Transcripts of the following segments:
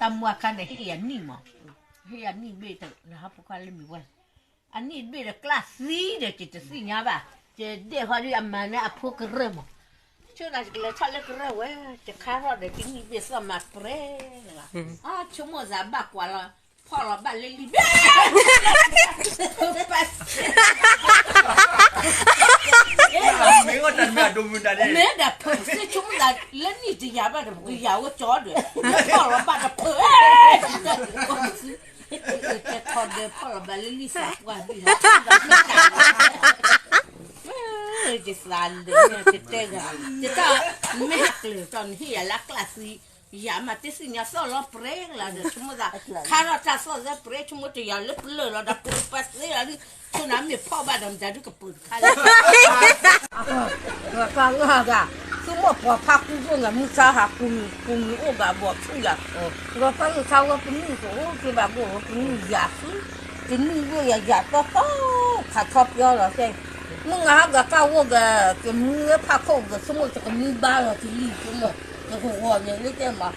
တၢ်မူအခါန့ၣ် ဟ့ၣ်ယၤနံၣ်မး, ဟ့ၣ်ယၤနံၣ်ဘ့ၣ်တလၢဟီၣ်ဖိခွါလၢမံၤဝဲ, အနံၣ်ဘ့ၣ်ဒီးကျၢၢ်သံဒီး ယတသ့ၣ်ညါဘၣ်, ယဒဲၣ်ဟီဒ်အမၤန့ၢ်အဖိကရၢၢ်မး, ဆိနၤယကလဲၤထီၣ်လၢကရၢၢ်ဝဲ, ယခါထီၣ်ဒီးယနံၣ်ဘ့ၣ်သီၣ်မၤပြဲလီၤ, ဆိကမိၣ်သးဘၣ်ကွၢ်လီၤ, ဖီၣ်လီၤဘၣ်လၢလံာ်ဘ့ၣ် ပစ့, မ့ၢ်ဒၣ်ပစ့ဆိကမိၣ်သးလၢနံၣ်တယၤဘၣ်ဒီး ပကယၤဝဲကၠီဒီး, ဖီၣ်လီၤဘၣ်တဖၢ, တဲထီၣ်ဒီးဖီၣ်လီၤဘၣ်လၢလံာ်သးပှၢ်ဘ့ၣ်, ယသးလၢတတဲဂၤ, ယတၢ်, မ့ၢ်ဟးကျၢၤတီၤနဟ့ၣ်ယၤလၢကျၢၢ်သံ, ယၤမးတသ့ၣ်ညါသီၣ်လီၤပြဲလီၤဒီး ဆိကမိၣ်သး, ခါထီၣ်တၢ်သီၣ်သၢပြဲ ဆိကမိၣ်တယၤလၢပလၢၢ်လီၤဒီး ပပစ့လီၤဒုး, ဆိနၤမ့ၢ်ဖီၣ်ဘၣ်ဒီးမတၤဒုးကပၢၤတခါလၢ ကလီၤဂၤ, သုမိၢ်ပှၢ်ဖးကူသိၣ်န့ၣ် မုၢ်ဆါဟးကူမံၤ ကူမံၤအိၣ်ဘၣ်ဘီၣ်ထူယၤ, ဒီးဖဲမုၢ်ဆါဝဲပနံၣ်ကအိၣ်က့ၤဘၣ်ဘိၣ်ဝဲ ပနံၣ်ယၤဆူ, တနံၣ်ဝဲယၤယၤတီတီ ခးထီပျီလီၤစဲ, မုၢ်နၤဟးဂၤကၢ်ဝိၣ်ဒီး ကမံဝဲဖးခိၣ်ဒီး ဆိကမိၣ်တကမံဘါလီၤတလံၢ်ဆိကမိၣ်, ကကဂီၤန့ၣ်လၢတဲမး,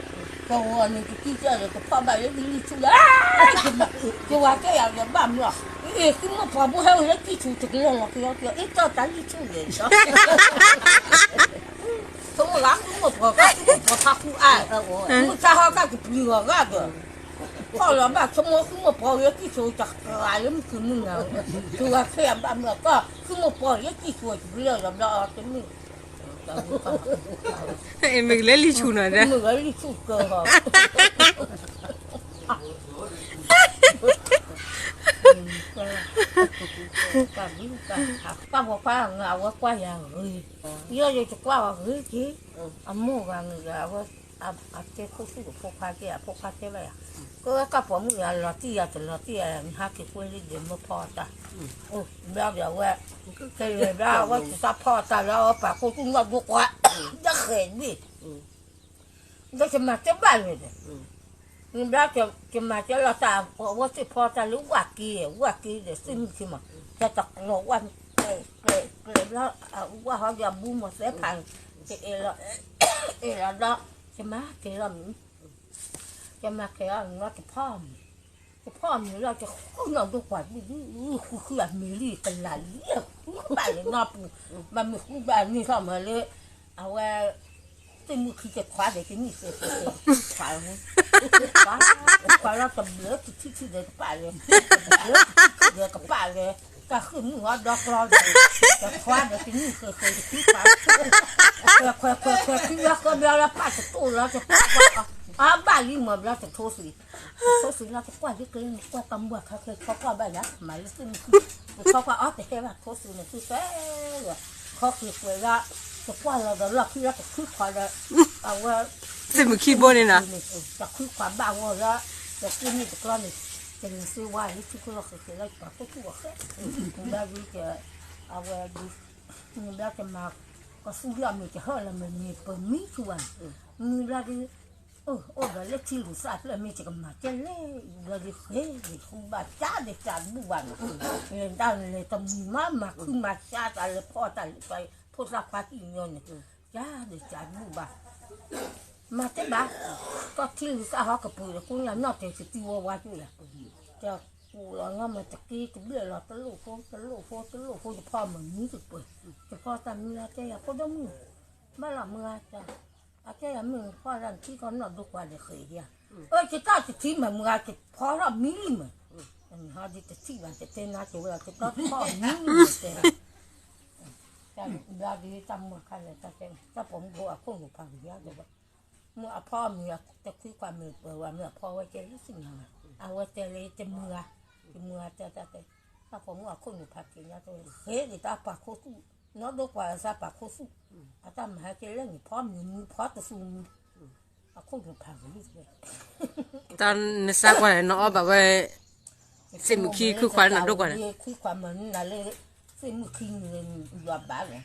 ကဂီၤန့ၣ် ကကံကၢ်ဒီး ကဖီၣ်ဘၣ်လၢတလံၢ်ဆူဒီး, ကဝၤတဲယၤဒီးဘၣ်မုၢ်လီၤ, အ့ၣ် သုမိၢ်ပှၢ်ဘိဟဲအိၣ်လၢကံၢ်ဆူတကလၢာ်လီၤကယီကယီ အ့ၣ်တီၢ်တၢ်လံၢ်ဆူလဲၣ် ဆိကမိၣ်လၢသုမိၢ်ပှၢ်ကၢ် သုမိၢ်ပှၢ်ဖးကူအါ, မုၢ်ဆါဟီကၢ်ကပျံၤဂီၤဂာ်ဒီး, ဖီၣ်လီၤဘၣ်ဆိကမိၣ်သုမိၢ်ပှၢ်လၢကံၢ်ဆူတကလၢာ်လၢမုၢ်ကုမုၢ်နၤ, ကဝၤတဲယၤဘၣ်မုၢ်လီၤကီၢ် သုမိၢ်ပှၢ်လၢကံၢ်ဆူတကလၢာ်လီၤဘျီတမုၢ် မ့ၢ်လၢလံၢ်ဆူနီၤဒီး, မ့ၢ်လၢလံၢ်ဆူကၢၤဟီ, တၢ်ဖိခွါအဝဲကွၢ်ယၤဂ့ၤ, ယဲယတကွၢ်အီၤဂ့ၤက့ၤ, အမိၢ်ဂၤန့ၣ်ဒီး အဝဲ အကဲခိၣ်ဆူၣ်အဖိခွါက့ၤ အဖိခွါတဲဘၣ်ယၤ, ကဝဲကၢ်ပိာ်မုၣ်ယၤလီၤတံၢ်ယၤတလီၤတံၢ်ယၤ နဟးက့ၤကွဲလံဒီးမ့ၢ်ဖီအီၣ်တၢ်, အိၣ်ဘျီဒီးအဝဲ, ကလဲၤဘျီအဝဲကစၢ်ဖီအီၣ်တၢ်လၢအဝဲပာ်ခိၣ်သူၣ်နီၢ်ဒိကွၢ်, ဒီးဃဲၤဘ့ၣ် ဒီးယမၤတဘၣ်လၢၤဒီး, မ့ၢ်ဘျီကမၤကဲလီၤတၢ်အဝဲသ့ၣ်ဖီတၢ်လၢဝၣ်က့ၤ ဝၣ်က့ၤဒီးသ့ၣ်မုၢ်ခံမး, ယတကျီၤဝၣ်, ကျဲၤကျဲၤဘျီ, ဝၣ်ဟီဒီးအဘူးမီၤသဲဖး, ကအဲၣ်လီၤ, အဲၣ်လီၤဒီး, ယမၤကဲၤလီၤမ့ၢ်, ယမၤကဲၤလီၤမ့ၢ်တဖီမ့ၢ်, တဖီမ့ၢ်လီၤ ယဃုနီၢ်ဒိကွၢ်ဒုး, ဃုဃုအမ့ၢ်လံ ကလၤလံ, ဃုဘၣ်လၢနီၢ်ပူၤ, ဘၣ်မ့ၢ်ဃုဘၣ်န့ၣ်ထီၣ်မးလၢ, အဝဲ သ့ၣ်မုၣ်ခံကခွါဒီးကနံၣ်ဃဲးဃဲးဃဲး ခွါလီၤ, ခွါလီၤတဘျုးကထံၣ်ထံၣ်ဒီးတပာ်လၢ, တဘျုးကထံၣ်ထံၣ်ဒီးတပာ်လၢ, တၢ်ဃ့ၢ်မုၢ်ဟီဒီကျီဒီး, တခွါဒီးကနံၣ်ဃဲးဃဲးတထံၣ်ခွါ, ခွဲးခွဲးခွဲးခွဲး ခံလီၤဃၢဘျီလီၤ ပၢ်တတိၢ်လီၤ တပာ်, အဘၣ်လံမၤဘျီတထိသ့, တထိသ့လီၤ တကွၢ်လၢကျဲန့ၣ် ကွၢ်တၢ်မုၢ်အခါခဲ ဆီကွၢ်ဘၣ်ယၤ မၤလၢသ့ၣ်မုၣ်ခံ, တဆီကွၢ်အီၣ်တဟဲဘၣ်ထိသ့န့ၣ် သ့ၣ်သဲလီၤ, ခီဃ့ၤကွဲးလီၤ, တကွၢ်လီၤဒီးလီၢ်ခံလီၤ တခုခွးဒီး, အဝဲ, သ့ၣ်မုၣ်ခံဘိန့ၣ်နီၤ, တခုခွးဘၣ်ဝီလီၤ, တသ့ၣ်မုၣ်တကျီန့ၣ်, တလဲၤသ့ဝါလၢထံခိၣ်လီၢ်ဃဲးဃဲးလီၤ ပာ်ခိၣ်သူၣ်အီၤဃဲ, ဘျီဒုး, အဝဲဒုး, ဘျီတမၤ, ကသူၣ်လီၢ်မ့ၢ်တဟၢၣ်လီၤမ့ၢ်မ့ၢ်ပမံဆူၣ်ဘၣ်န့ၣ်, မ့ၢ်ဘျီဒုး အိၣ်ဒီးလၢထံလူၤသၣ်ဖျၢၣ်မ့ၢ်တကမၤကဲလဲၣ်, ဘျီဒုးဃ့န့ၣ် ဃုဘၣ်ကၢ်ဒီးကၢ်တဘူၣ်ဘၣ်နီၤ, လဲၤတၢ်လဲၤတမုာ်မး မၤခုမၤဆါတၢ်လဲၤဖီၣ်တၢ်လဲၤ ဖိသၣ်ခွါဟံၣ်ညီန့ၣ်, ကၢ်ဒီးကၢ်တဘူၣ်ဘၣ်, မၤတဘၣ်, ကီၢ်ထံလူၤသၣ်ဟီကပူၤဒီး ကိးညါနီၢ်တဲာ်တသံဝီဝါက့ၤယၤ, တကူးလီၤနီၢ်မ့ၢ်တက့တဘျဲၣ်လီၤ တလိၣ်ဖိ တလိၣ်ဖိ တလိၣ်ဖိ ယဖီမၤမံတပၢၤ, ယဖီတၢ်မံလၢတဲယၤ ဖိဒိၣ်မုၣ်, ဘၣ်လီၤမုၢ်ဂၤ, အကဲယၤမုၢ်ဖီတၢ်နထံကီၢ် နီၢ်ဒိကွၢ်ဒီးဃ့ၢ်ယၤ, အၢ ယတၢ်တထံၣ်မးမုၢ်ဂၤ ယဖီထီၣ်မံလံမး, ဟီဒ်တထံၣ်ဘၣ် တတဲနၤက့ၤဝဲလီၤ ယတဖီမံလံမးတဲ, တၢ်ဘျီဒုးတၢ်မုၢ်အခါလဲၣ် တၢ်တဲ တၢ်ပိာ်မုၣ်ဖိအခိၣ်နူာ်ဖးဂ့ၤယါဒီး, မုၢ်အဖီမုၢ်တခွံခွါမုၢ်ပၢၤဝဲ မုၢ်အဖီဝဲကဲလၢသ့ၣ်ညါဝဲ, အဝဲတဲလၢတမုၢ်ဂၤ, တမုၢ်ဂၤတဲတၢ်တဲ, တၢ်ပိာ်မုၣ်အခိၣ်နူာ်ဖးက့ၤညါတဲဝဲ ဃ့ၢ်ဒံးတၢ်ပာ်ခိၣ်သူၣ်, နီၢ်ဒိကွၢ်အသးပာ်ခိၣ်သူၣ်, အတၢ်မၤဟဲက့ၤလၢန့ၣ် ဖီမုၢ်မံဖီတသူမံ, အခိၣ်နူာ်ဖးဂ့ၤလံတဲ တၢ်နစၢ်ကွၢ်န့ၣ် နအီၣ်ဘၣ်ဝဲ, သ့ၣ်မုၣ်ခံခွံခွါလၢနဒိကွၢ်န့ၣ်, ခွံခွါမၤန့ၢ်နၤလၢ, သ့ၣ်မုၣ်ခံန့ၣ်လၢယွၤဘၣ်လီၤ,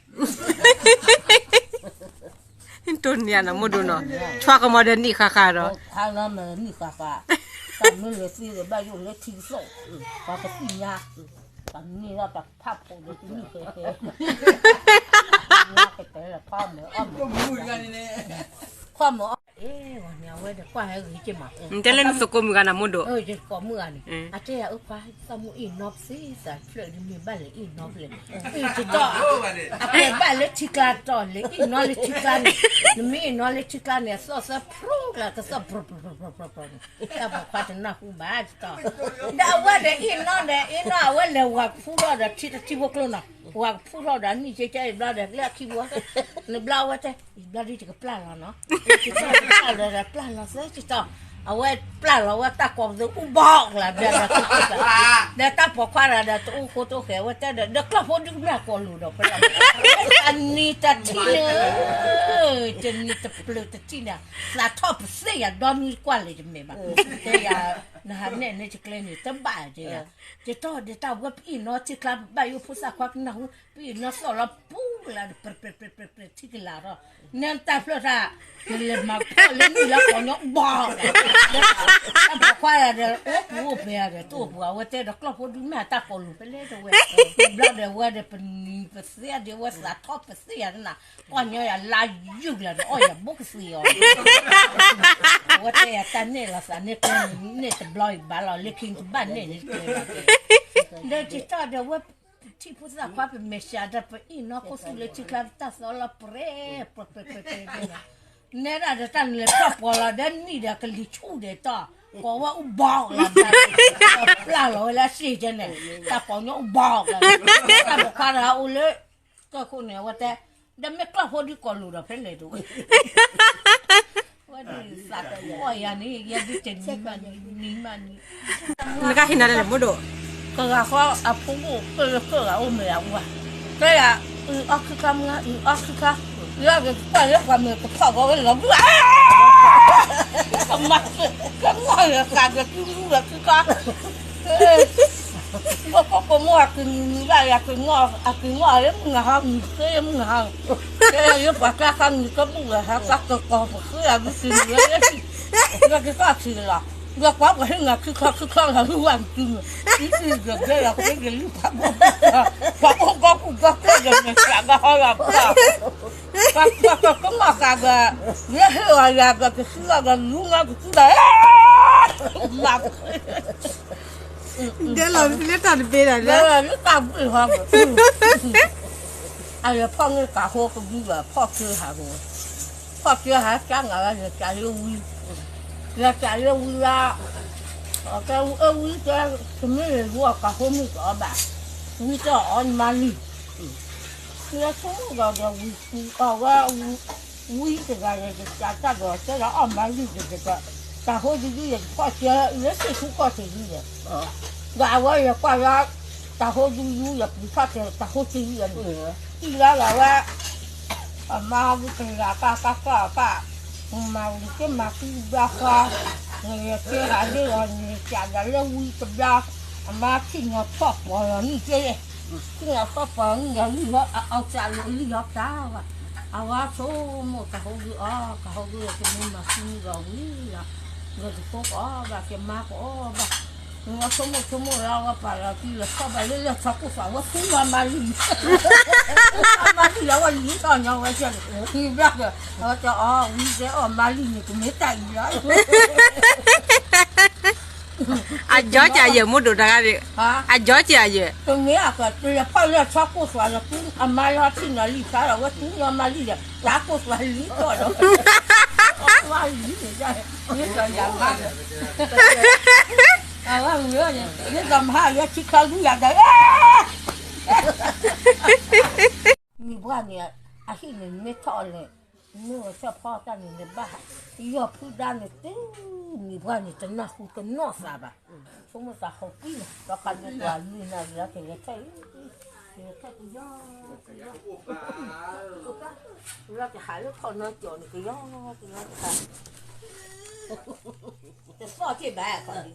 တိၢ်နံၤအနမိၢ်ဒိၣ်နီၤ, ဆွါကမီၤဒီးနံၣ်ဃာ်ဃာ်ဒီး, ခါလီၤမၤနံၣ်ဃာ်ဃာ်, တၢ်မ့ၢ်လဲၤသ့ဒီးဘၣ်ယိၣ်လၢထံကသိး, ပှၤကသ့ၣ်ညါ, တၢ်မ့ၢ်လီၤတၢ်ဖးဖိးဒီးတနံၣ်ဃဲဃဲ, ကတဲလီၤဖီမုၢ်အီၣ်မုၢ်, ဖီမုၢ်အီၣ် ဂီၤန့ၣ် အဝဲဒီးကွၢ်ဟဲဂ့ၤက့ၤမး, တဲလၢနသကိးမုၣ်ဂၤနၤမိၢ်ဒိၣ်, ယသကိးမုၣ်ဂၤန့ၣ် အတဲယၤအၢခွါ သးမိၢ်အ့ၣ်နီၢ်ပသ့သးဖျၢၣ်ဒ်မ့ၢ်ဘၣ်လဲၣ်အ့ၣ်နီၢ်ဖဲလဲၣ်, အတဲဘၣ်လၢထံကျါတီၢ်လဲၣ် အ့ၣ်နီၢ်လၢထံကျါန့ၣ်, နမ့ၢ်အ့ၣ်နီၢ်လၢထံကျါန့ၣ် အသီၣ်သၢဖျိကျါ ကသီၣ်ပြၢပြၢပြၢပြၢန့ၣ်, တၢ်ပိာ်ခွါတနၢ်ဟူဘၣ်တဲ, ဒီးအဝဲဒီးအ့ၣ်နီၢ်ဒီး အ့ၣ်နီၢ်အဝဲလဲၤဝၤကဖူထီၣ်ဒီးထံတထံဖိကျိနီၤ, ဝၤကဖူထီၣ်ဒီးနံၣ်ကဲကဲအံၤဘျီဒီး လၢအခံဘိ နဘျီအဝဲတဲ ယဘျီဒ်ယကပျၢ်လီၤနီၤ, ယကပျၢ်လီၤဒီးပျၢ်လီၤသၢကတီၢ်, အဝဲပျၢ်လီၤဝဲတၢ်ကိးပသူအူဘီၣ်ကျါဘျီဒီး, ဒီးတၢ်ပိာ်ခွါဒီးတအိၣ်ဃိတအိၣ်ဃဲၤ အဝဲတဲဒီး ဒီးကျီၢ်ဖိဒုကမျၢၢ်ကိးလိာ်ဒီးဖဲလီၤ, တနံၤတထံၣ်န့ၣ်, တနံၤတပျၢၤတထံၣ်န့ၣ်, သးထီၣ်ပသ့ၣ်ယၤဒီနံၤကွၢ်လၢယမဲာ်ဘၣ်, တဲယၤ, နဟးနဲၣ်န့ၢ်ယကျဲန့ၣ် တဘၣ်တဲယၤ, ယတီၢ်ဒီးတၢ်ဝဲပအ့ၣ်နီၢ်ထံကျါ ပဘၣ်ယိၣ်ဖိသၣ်ခွါကနၢ်ဟူ ပအ့ၣ်နီၢ်သီၣ်လီၤပူၤလၢ ပျဲၢ်ပျဲၢ်ပျဲၢ်ပျဲၢ်ထံကလၤထီၣ်, နတၢ်ဖျၢၣ်တၢ်, နလဲၤမၤဖျီၣ်လၢနံၣ်လၢကိးညီဘီၣ်, တၢ်ပိာ်ခွါဒီး အိၣ်ပူၤအိၣ်ပှဲၤဒီး တအိၣ်ပူၤ အဝဲတဲဒီးကျီၢ်ဖိဒုကမျၢၢ်တၢ်ကိးလိာ်ဖဲလဲၣ်တဝဲ, ဘျီဒီးဝဲဒီး ပနံၤပသ့ၣ်ဒီးဝဲသးထီၣ်ပသ့ၣ်ယၤတနၤ, ကွၢ်ညီယၤလါယူၢ်လၢဒီးအီၣ်ယၤဘိကသ့အီၤ, အဝဲတဲယၤတၢ်နဲၣ်လီၤသးန့ၣ်ကျဲန့ၣ် နဲၣ်တဘျီအံၤဘၣ်လီၤ လၢခံတဘၣ်နဲၣ်န့ၣ်ကျဲဘၣ်တဲ, ဒီးယတီၢ်ဒီးဝဲ ထံၣ်ဖိသၣ်ခွါပမဲာ်ဆှးဒီး ပအ့ၣ်နီၢ်ခိၣ်သူၣ်လၢထံကျါ ပတၢ်သီလီၤပျဲၢ် ပျဲၢ်ပျဲၢ်ပျဲၢ်ပျဲၢ်န့ၣ်, နဲဒၣ်ဒီးတၢ်နလဲၤထီၣ်ပှီၤလီၤဒီးနံၣ်ဒီးကလံၤဆူၣ်ဒဲးတီၢ်, ကိးဝဲအူဘီၣ်လီၤ, ပျၢ်လီၤဝဲလၢစ့ၢ်ကီးန့ၣ်, တၢ်ကိးညီအူဘီၣ်လီၤ, တၢ်ပိာ်ခွါဒီးအိၣ်လၢ ကၢၢ်ခိၣ်န့ၣ် အဝဲတဲ, ဒီးမ့ၢ်ကျီၢ်ဖိဒုးကိးလိာ်ဒီးဖဲလဲၣ်တဝဲ, ဝဲဒုးသးကီၢ်ယၤန့ၣ် ယဲဒုးတနံၤမးနံၤ နံၤမးနံၤ, နကဟ့ၣ်နၤလဲၣ်မိၢ်ဒိၣ်, ကဂၤဃီအဖိမုၣ်ကၢၢ်လၢကၢၢ်ဂၤအိၣ်မ့ၢ်အဝဲ, တဲယၤ, အုးအီၣ်ခံခါမုၢ်ဂၤ အုးအီၣ်ခံခါ, လၢကကွၢ်လၢပှၤမ့ၢ်ကဖီၣ်ဂီၤဝဲလီၤဘုၣ်ဧါ, ကမၤ, ကမၤလၢကၤဒီးတူၢ်လူၢ်လၢခံခါ ပကမိၣ်အကနံၤနံၤဘၣ် အကနံၤအီၣ်လၢမုၢ်နၤဟါ မုၢ်သ့မုၢ်နၤဟါ, တဲလၢပှၤကျါခါမုၢ်ကမုၢ်ဝဲဟါ ကကကီၤပဃ့အဒုးကနံၤဝဲလၢဟံၣ်, လၢကကီၢ်ထံးလီၤ, လၢပှၤပှၤဟ့ၣ်နၤခံခီခံခီလၢဝံဝါနတုၤမုၢ်, အံၤကဂဲၤလီၤကဂဲၤလံပှၤဘိၣ်ဘၣ်, ပှၤဘိၣ်ဘၣ်ကူၣ်ဘၣ်ကဲဂဲၤမ့ၢ်စှၤဘၣ်ဟီလီၤပှၤ, ပှၤကကမီၣ်ဃာ်ဘၣ်, လၢဟ့ၣ်အီၤယၤဘၣ်ကသံအီၤဒီးလူငါကသံဘၣ်, မၤ ဒဲလီၤလၢတၢ်တဘ့ၣ်ဒီး ဒဲလီၤလၢတၢ်ဘ့ၣ်ဟီ, အလဲၤဖီၣ်န့ၢ်ကးဟိကဒုဒီး ဖီၣ်ကၢဟးဂီၤ, ဖီၣ်ကၢဟးကၢနၤဝဲ လဲၤကးလၢဝံ, လဲၤကးလၢဝံလၢ, ကဲဝံတဲ, တမ့ၢ်လၢယိၤအကးဟိမုၣ်ကအီၣ်ဘၣ်, ဝံတဲအီၣ်မါလံ, လၢဆိကမိၣ်ဒီး ဝံအီၣ်ဝဲ ဝံတဂၤဒီး ယကစးတၢ်ဒီး တဲလၢအီၣ်မါလံၤကကဲ, တၢ်ဟိဒုဒုယကဖီၣ်ကၢလၢသ့ၣ်ထူကီၢ်သ့ၣ်ဒုဒီး, ဒီးအဝဲယကွၢ်လၢ တၢ်ဟိဒုဒုယကဖီၣ်ကၢတၢ်ဟိသ့ၣ်ဒုန့ၣ်, သံလၢလီၤဝဲ, အမါဝံကလၤကၢ်ကၢ်ကၢ်ကၢ်, မၤဝံၤက့ၤမၤသံဘျါဃီ, နလဲၤကဲဟးလၢလီၤနလဲၤကးဒီးလၢဝံတဘျါ, အမါထံၣ်နီၤဖီၣ်ပှီၤလီၤနံၣ်ကဲယဲၢ် ထံၣ်နီၤဖီၣ်ပှီၤလီၤနံၣ်လီၤလံၢ်လီၤ အအီၣ်စးလီၤလံၢ်လီၤတၢ်ဘၣ်, အဝဲဆိကမိၣ်တၢ်ဟိဒုအီၣ် တၢ်ဟိဒုကမ့ၢ်မၤသံမုၢ်ဒီးဝံၤလီၤ, ဒီးတဖိကအီၣ်ဘၣ် ကမါကအီၣ်ဘၣ်, ဝဲဆိကမိၣ်ဆိကမိၣ်လၢအဝဲပာ်လီၤတံၢ်လီၤဆီဘၣ်လၢလၢဆီကိၢ်သးဝဲသူမါမါလံၤ, မါလံၤလၢအဝဲလံၤထီၣ်ညီဝဲကဲ, ဘျီဒီး အဝဲတဲအီၤ ဝံတဲအီၣ်မါလံၤန့ၣ် ကမ့ၢ်တၢ်အံၤလီၤ အကၠီကယဲၢ်မိၢ်ဒိၣ်တဂၤန့ၣ်, အကၠီကယဲၢ်, ကမ့ၢ်အကလဲၤဖီၣ်လၢဆီကိၢ်သွးဒီး အမါလီၤထံၣ်နီၤလံၣ်ဖျါဒီး ဝဲသူနီၤမါလံၣ်ဒီး သးကိၢ်သွးလံၣ်ထီၣ်ဒီး, မါလံၣ်န့ၣ်, ယဲၢ်ဒီးယၤမါဒီး, အဝဲဝံၤန့ၣ် ယဲၢ်ဒီးမဟါယဲၢ်ထံခီဒုယၤဒီး မံၤပှၢ်န့ၣ် အဟံၣ်န့ၣ်မ့ၢ်ထီၣ်လဲၣ်, မ့ၢ်ဝဲဆၢဖီတၢ်န့ၣ် နဘၣ်ယီၢ်ဖုဒါန့ၣ်တုၤ, မံၤပှၢ်န့ၣ် တနၢ်ဟူတနီၢ်သးဘၣ်, ဆိကမိၣ်သးဟီၣ်ကွံာ်လီၤ, ဒီးခါန့ၣ်ပှၤလွံၢ်နၤလၢကလဲၤထၢၣ်, ကလဲၤထၢၣ်ကယီကယီ, လၢကဟးလၢခီၣ်နီကၠီၣ်န့ၣ် ကယီကယီတခါ တသီၣ်က့ဘၣ်, တသီၣ်ဘၣ်,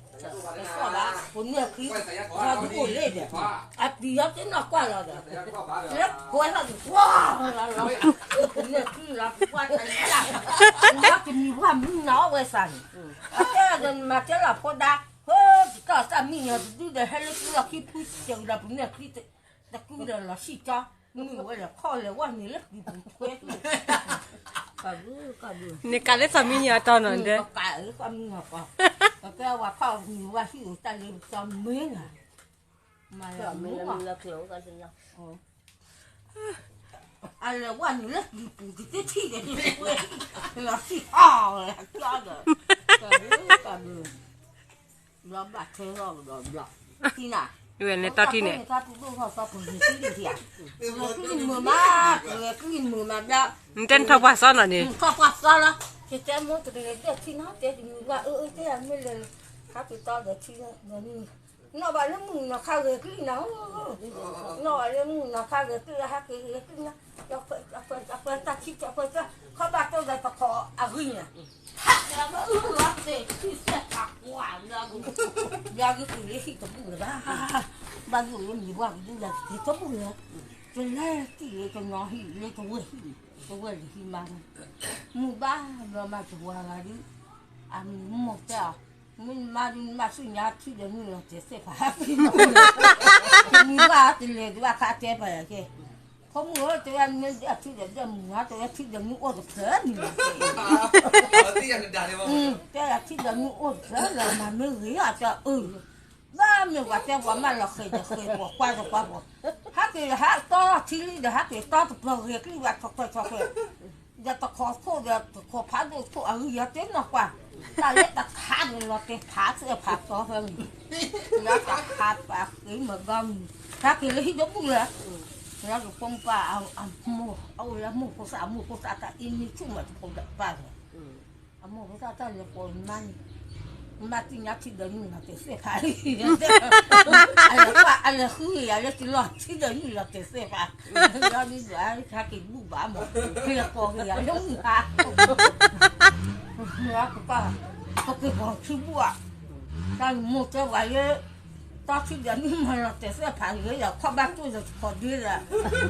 ပနွဲၣ်ချံ, ဟီဒုအိၣ်လၢဒီး, အပျံၤဟီသ့ၣ်နီၣ်ကွၢ်လီၤဒီး, လၢကွဲဟီဒုကွၢ်လီၤလီၤ, ပနွဲၣ်ချံလီၤ ပကွၢ်တၢ်လၢ်, ပှၤကမံၤပှၢ်မံနီၤအီၣ်ဝဲသးန့ၣ်, အတဲဒီးနမၤတဲလီၤဖိဒါ, ဟၢကတီၢ်သၣ်မံညီၤတဒုဒီး ဟဲလၢကုလီၢ်ခံဖုစၢၤဒီးပနွဲၣ်ချံ, တကုဒီးလီၤဆံၣ်ကၠီ မုၢ်ဝဲလဲၤခီၣ်လဲၤဝဲန့ၣ်လၢကံပူၤထွဲ, န့ၣ်ကးလၢသးမံညီၤတီနီၤဒီး, ကးလၢသးမံညီၤတီ, ကဲဝဲခီၣ်မံၤဝဲဟံၣ်အိၣ်တၢ်လၢကၠီမ့ၢ်နီၤ, မၤလၢမုၢ်လၢ အလဲၤဝဲန့ၣ်လၢကံပူၤကသ့ထံၣ်ဒီးန့ၣ်, လီၤထံၣ်အီၤလၢကၠီဒီး, ဘျီဘၣ်ထွဲထီၣ်ဒီးဘျီ, ထံၣ်နၤ, ဝဲန့ၣ်တီထံၣ်န့ၣ်, ဂဲၤကံၣ်မုာ်မး, ဂဲၤကံၣ်မုာ်မးဘျီ, နတဲနထီၣ်ပှၢ်စီနီၤန့ၣ်, ထီၣ်ပှၢ်စီလီၤ, ကတဲမိၢ်တဂ့ၤဒၣ်ထံၣ်နီၤ တဲတမံၤဘၣ်အၢအၢတဲယၤမ့ၢ်လဲၤ, ခါက့ၤတီဒီးထံၣ်ဒီးန့ၣ်, နီၢ်ဘၣ်လၢမုၢ်နီၤခါဂဲၤကံၣ်နၤ, နီၢ်ဘၣ်လၢမုၢ်နီၤခါဂဲၤကံၣ်လၢဟဲက့ၤဂဲၤကံၣ်နၤ, တၢ်ထံၣ်တၢ်ခွဲး ခီဘၣ်တိၢ်ဒီးတခိးအဂံၢ်န့ၣ်, ဟးကဲဘၣ်အၢအၢသ့ၣ်ထံၣ်စဲးဖးကွၢ်လၢ, ဘျီက့ၤလၢဟံၣ်တဘူၣ်လၢၤဘၣ်, ဘၣ်ယိၣ်လၢမံၤဘၣ်ကဒုလၢက့ၤတဘူၣ်လၢၤ, တလဲၤတံၢ်လၢတနီၤဟံၣ်လၢတဝဲၢ်ဟံၣ်, တဝဲၢ်လၢဟံၣ်မါ, မုၢ်ဘၣ်ဘျီမးတဝၤဂၤဒုး, အမိၢ်တဲအီၤ, မ့ၢ်နမါဒုးနမါသ့ၣ်ညါထံဒီးနုာ်လီၤတဲာ်သ့ၣ်ဖး, မုၢ်ဘၣ်တလဲၤဒုးအခါတဲပှၤယၤကဲ, ဖိမုၣ်ဧၢ တဲဝဲမ့ၢ်ဒၣ်ထံဒီးဒၣ်မုၢ်နၤ တဲဝဲထံဒီးနုာ်အိၣ်တဖျၢၣ်န့ၣ်, တဲထံဒီးနုာ်အိၣ်တဖျၢၣ်လီၤ မၤမ့ၢ်ဂ့ၤအီၤတဲအၢ ဘၣ်မ့ၢ်ပှၤတဲပှၤမၢလီၤဃဲၤဒီးဃဲၤ ပှၤကွၢ်ဒီးကွၢ်ပှၤ, ဟဲက့ၤဟးတီထံလံဒီး ဟဲက့ၤတီတပျီၤဂ့ၤကံၣ်ဘၣ် ချီခွဲးချီခွဲး, ဒီးတခိးခိၣ်ဒီးတခိးဖးဒိၣ်ခိၣ်အဂံၢ်ယီၤတ့ၢ်နီၢ်ကွၢ်, တၢ်လၢတခါန့ၣ်လီၤတဲာ်ဖးသ့ၣ်ဖးတီဖဲန့ၣ်, လၢတခါပာ်ဃ့မၤဂီၢ်မုၢ်, ဟဲက့ၤလၢဟံၣ်တဘူၣ်လၢ, လၢကဖိမုၣ်ပၢ်အမိၢ် အအိၣ်လၢမိၢ်ဖိသၣ် မိၢ်ဖိသၣ်တၢ်အ့ၣ်နံၣ်ဆူၣ်မး တဖိဒၣ်ပၢ်န့ၣ် အမိၢ်ဖိသၣ်တၢ်လဲၤပိာ်မါန့ၣ်, မါသ့ၣ်ညါထံဒီးနုာ်လီၤတဲာ်သ့ၣ်ဖး, အလဲၤဃုယၤလၢတလီၢ်ထံဒီးနုာ်လီၤတဲာ်သ့ၣ်ဖး, လီၤဒ်ဒွးဟဲက့ၤဘူၣ်ဘၣ်မး, လဲၤကိးက့ၤယၤလၢမုၢ်ဟါ, ပကပၤ, ပက့ၤပိာ်ထံဘူၣ်ဧါ, တၢ်မိၢ်တဲပှၤလၢ တီထံဒီးနုာ်လီၤတဲာ်သ့ၣ်ဖး လၢယခီၣ်ဘၣ်တိၢ်ဒီးတခိးဒ့ဒီး,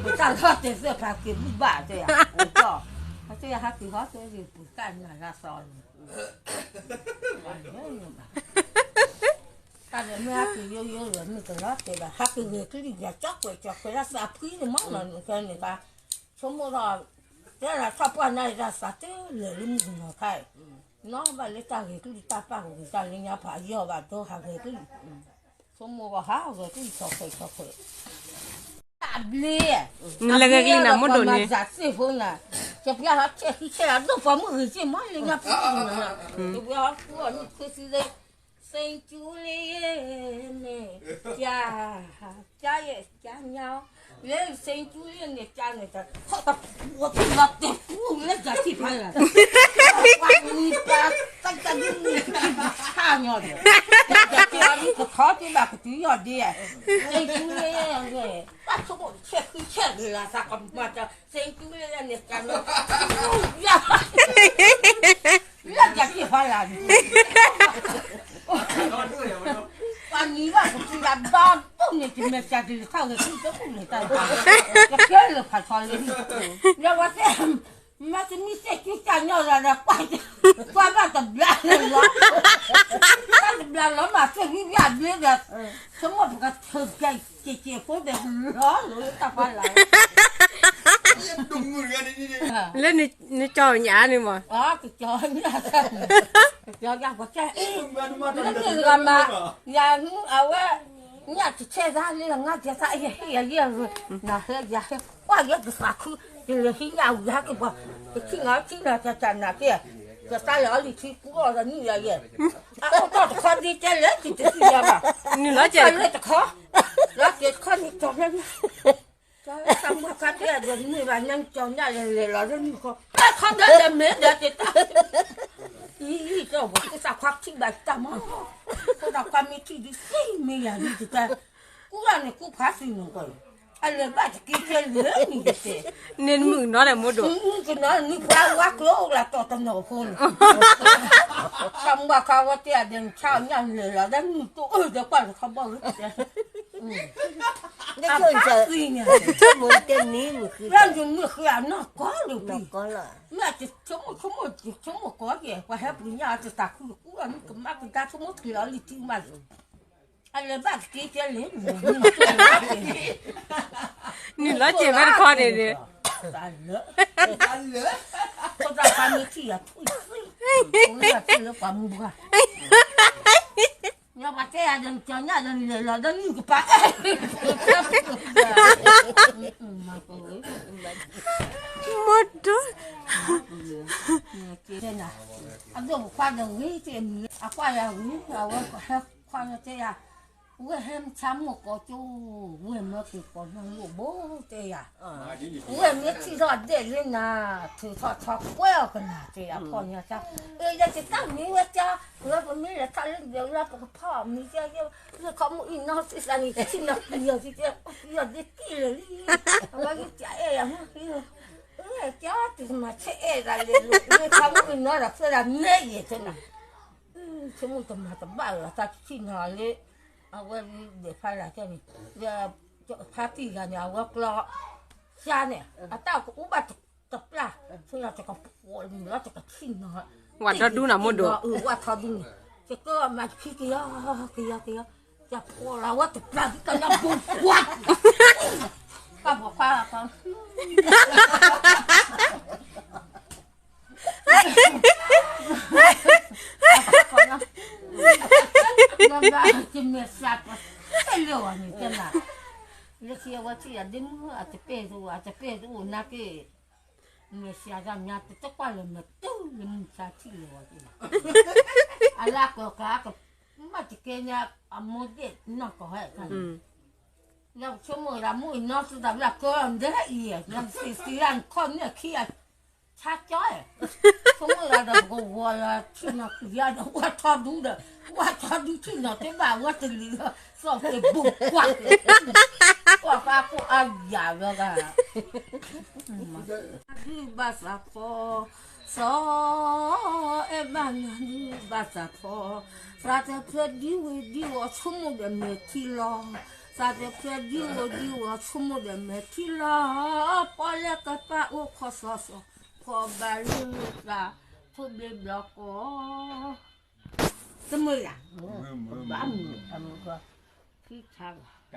ပတၢ်လီၤတဲာ်သ့ၣ်ဖးက့ၤဘူၣ်ဘၣ်တဲယၤ, အတဲယၤဟဲက့ၤဟီတဲ ပကနၣ်လၢသီန့ၣ်, တၢ်ဒီးမ့ၢ်ဟဲက့ၤယိယိဒီး မ့ၢ်ကလီၤတဲာ်ဒီး ဟဲက့ၤဂဲၤကလံၣ်ယၤ ကၠီကွဲးကၠီကွဲးလၢသးဖှံန့ၣ်မးနီၤ နကဲန့ၣ်ဘၣ်, ဆိကမိၣ်ထီၣ်, တဲလၢထီၣ်ပှၢ်နၤအံၤတၢ်သးတလၢာ်လၢမုၢ်ကနီၤခါအံၤ, နီၢ်ဘၣ်လၢတၢ်ဂဲၤကလံၣ်တၢ်ပာ်ကဝံၤတၢ်လၢညါဖးယီၢ်ဘၣ် ဒိဟးဂဲၤကလံၣ်, ဆိကမိၣ်ဂီၤဟးဂဲၤကလံၣ် ကၠီကွဲးကၠီကွဲး တၢ်ဘျ့, နလဲၤဂဲၤကလံၣ်နၤမ့ၢ်ဒိးန့ၣ်, စံဖိနၤ, ကပျၢ်ဟးဆဲးခံဆဲး အဒိၣ်ပှၤမုၢ်ဂ့ၤစ့ၢ်မးလၢညါဖးကဝံၤနၤ, ကပျၢ်ဟးဖှူအီၤနုၢ်ခွ့သံလၢ စ့ကၠူလ့န့ၣ်, ကၠါ, ကၠါယဲၢ်ကၠါညါ, လၢစ့ကၠူလ့န့ၣ် ကၠါန့ၣ် တၢ်ခီၣ်တပူၤအပူၤလီၤတဲာ်ပူၤလၢကၠါထံၣ်ဖးယၤ, ပှၤမံၤပှၤသၢကၠါဒ်န့ၣ် ထံၣ်ဆၣ်ညီဒီး, ကၠါထံၣ်အီၤဒ်ကထီတ့ၢ်ဘၣ်ကတုၤယီၢ်ဒ့, စ့ကၠူလ့, ဘၣ်ဆိကမိၣ်ဆဲးဃံဆဲးဂ့ၤလီၤသးကမၤတၢ် စ့ကၠူလ့န့ၣ် ကၠါန့ၣ် လၢကၠါထံၣ်ဖးယၤန့ၣ်, ပှၤနံၤဘၣ်ကစံးယၤဒီဒိၣ်န့ၣ် တမ့ၢ်ကၠါကလုၢ်ခီၣ်ဂဲၤကလံၣ်တဘူၣ်န့ၣ်တၢ်, ကကဲလၢဖးထီလၢဟံၣ်, လၢဝဲတဲ, မ့ၢ်တမ့ၢ်စ့ကၠူကၠါညီလီၤဒီး ကွၢ်ဘၣ်တဘျါလၢလီၤ, တၢ်တဘျါလီၤမးသ့ၣ်ဝံၤဘျါဘျ့ဒီး, ဆိကမိၣ်ပကထၢကဲကဲကဲဖိဒီးလီၤလၢတၢ်ဖးလၢ် လၢနကၠီညါန့ၣ်မး, ကၠီညါ, ကၠီညါပှၤကဲ, လၢန့ၣ်တဂၤမး, ယၤအဝဲ, ညၣ်တဆဲးသးလၢငါကဲသးယဟ့ၣ်ယၤယဲၢ်ဂ့ၤ, နဟဲယၤဟဲ, ကွၢ်ယဲတသးခု, ယလဲၤဟံးညၣ်ဝံၤဟဲက့ၤပှၤ, ကထံၣ်နၤထံၣ်နၤတၢ်တၢ်နၤကဲ, ကသးလၢအီလံၤထံကူအီၤဒီးနုာ်ယၤယဲၢ်, အအိၣ်တ့ၢ်တခီဒ်တဲလဲၣ်ကတသံယၤဘၣ်, နုာ်လီၤကဲလၢတခီ, လီၤကဲတခီန့ၣ်ကၠီညါ တၢ်မုၢ်ခါတဲအဒိးန့ၢ်ဘၣ်ညါကၠီညါလဲၤလဲၤလီၤလၢနုၢ်ခီ, တၢ်ခီဒၢလဲၤမ့ၢ်ဒီးတၢ်, အံၤအံၤတၢ်ဘၣ် ဖိသၣ်ခွါထံၣ်ဘၣ်တၢ်မး, ဖိသၣ်ခွါမ့ၢ်ထံၣ်ဒ်သ့ၣ်မ့ၢ်ယၤဒ်တၢ်, ကူၣ်လၢန့ၣ်ကူၣ်ဖးသံန့ၣ်ကီး, အလဲၤဘၣ်တက့ၢ်ကဲလၢနံၤဒ်တဲ, န့ၣ်မုၣ်နီၤဒီးမ့ၢ်ဒိး, ကနီၤနံၤပှၤဝါကျိၤလၢတီၢ်တနီၤဖိန့ၣ်, တၢ်မုၢ်ခါဝဲတဲအဒဲး နဆါအီၣ်ညၣ်လဲၤလီၤဒီးနုၢ်တအိၣ်ဒီးကွၢ်လၢခီဘီၣ်ဝဲတဲ လၢယမုၢ်ဃ့အနီၢ်ကီၢ်လၢၤ, မ့ၢ်ဆိကမိၣ်ဆိကမိၣ် ဆိကမိၣ်ကီးကဲ ပှၤဟဲပှ့ၤညၣ်အီၤတသးခုတကူၣ်အီၤ မ့ၢ်ကမၣ်ကဒါဆိကမိၣ်တက့ၤလီၤလံၤထံမး, လဲၤဘၣ်တက့ၢ်ကဲလံ, နုာ်လီၤစဲးဖဲတခီန့ၣ်န့ၣ်, တၢ်လၢ, ဖိသၣ်ခွါမ့ၢ်ထံၣ်ယၤထွံၣ်ထွံၣ်, လၢပှၤမုၢ်ပှၢ်, လၢပှၤတဲယၤဒီးကၠီညၣ်ဒီးလဲၤလီၤဒီးနုာ်ကပၤ, မ့ၢ်ဒီး အဒိၣ်ပခွါဒီးဂ့ၤတမံၤ, အကွၢ်ယၤဂ့ၤ, အဝဲခွါတဲယၤ, ဝဲဟဲမဆါမိၢ်ကီၢ်ကၠိ, ဝဲမၢက့ၤကီၢ်နီၢ်လိၣ်ဘိတဲယၤ, ဝဲမ့ၢ်ထံၣ်ထီၣ်ဒဲးလၢနၤ, ထုးထီၣ်ထီကွဲအီၤကနၤတဲယၤ, ဖီၣ်ညါဆါ, အ့ ယဲကတၢ်မံဝဲကၠီ, ဝဲပမ့ၢ်လဲၤထီၣ်လၢဒဲးလၢပကဖီၣ်မံၤကၠီ, လၢခီမုၢ်အံၤနီၢ်သ့ၣ်သးန့ၣ် ထံၣ်နီၢ်ပံၤအီၤကၠီ, ပံၤအီၤဒ့တံၢ်လၢာ်လံ, အဝဲကအဲၣ်ယၤမ့ၢ်, ကၠီတမၤဆဲအဲၣ်ဒၣ်လဲၣ်, လၢခီမုၢ်အံၤနီၢ်ဒီးဖဲဒၣ်မ့ၢ်ယဲၢ်တဲနၤ ဆိကမိၣ်တမၤတဘၣ်လၢၤ တၢ်ထံၣ်နီၤလၢ, အဝဲဒၣ်ဖးလၢ်ကဲန့ၣ်, ဖါတံၢ်ဂၤန့ၣ် အဝဲကျီ, ကၠီန့ၣ် အတၢ်ကအိၣ်ဘၣ်တပျၢ်, ဆိလၢတကပီၤလၢတကထံၣ်နီၤ, ဝၣ်ထီဒူနၤမိၢ်ဒိၣ်, ဝၣ်ထီဒူန့ၣ်, ကကမၤခံကယီကယီကယီ, ကဖီလၢဝဲတပျၢ်ဒ်ကလၢဘိကွၢ်, ကဘီခွါ, လၢဘၣ်ကမဲာ်စးပှၤတဲလၢာ်ဝဲန့ၣ်တဲနၤ, လၢခံအဝဲထံၣ်ယၤဒ့မုၣ် အတပဲၢ်တအိၣ် အတပဲၢ်တအိၣ်နာ်က့, မဲာ်စးဒၣ်မ့ၢ်တတကွၢ်လၢမဲာ်တူၢ်လၢမုၢ်ဆါထံၣ်လၢာ်ဝဲန့ၣ်, အလၢကကးက, မ့ၢ်တကဲညါ, အမိၢ်ဒ့ၣ်နီၢ်ကီၢ်ဟဲခါန့ၣ်, လၢဆိကမိၣ်ဒၣ်မုၢ်အံၤနီၢ်သုတၢ်ဘျၢၣ်ကၢ ဒဲအံၤ, နသ့ၣ်သ့ၣ်ယၤနခီၣ်န့ၣ်ခံဂၤ, ဆါကၠီ, ဆိကမိၣ်ဒၣ်ဒီးပကဝီၤလၢထံၣ်နီၤပံၤယၤဒီး ဝၣ်ထီဒူဒီး, ဝၣ်ထီဒူထံၣ်နီၤတဘၣ်ဝဲတလံၤလီၤ, စီၣ်က့ၤဘိကွၢ်, ကွၢ်ဃါကိၣ်အါယၤလီၤဂၤ ဒုးဘၣ်သးဖီ, စီၤအဲၣ်ဘၣ်နၤဒုးဘၣ်သးဖီ, သးတဖျၢၣ်ဒံဝံၤဒံဝီၤဆိကမိၣ်ဒီးမဲာ်ထံလီၤ, သးတဖျၢၣ်ဒံဝံၤဒံဝီၤဆိကမိၣ်ဒီးမဲာ်ထံလီၤ, ပီၣ်လဲၣ်ကပၢ်အိၣ်ခီစီစီ, ဖီဘၣ်လၢသး, ထိၣ်ဘျ့ဘျီကီ, တမုာ်ယၤ, ဘၣ်မုာ်, ထံဆါဘၣ်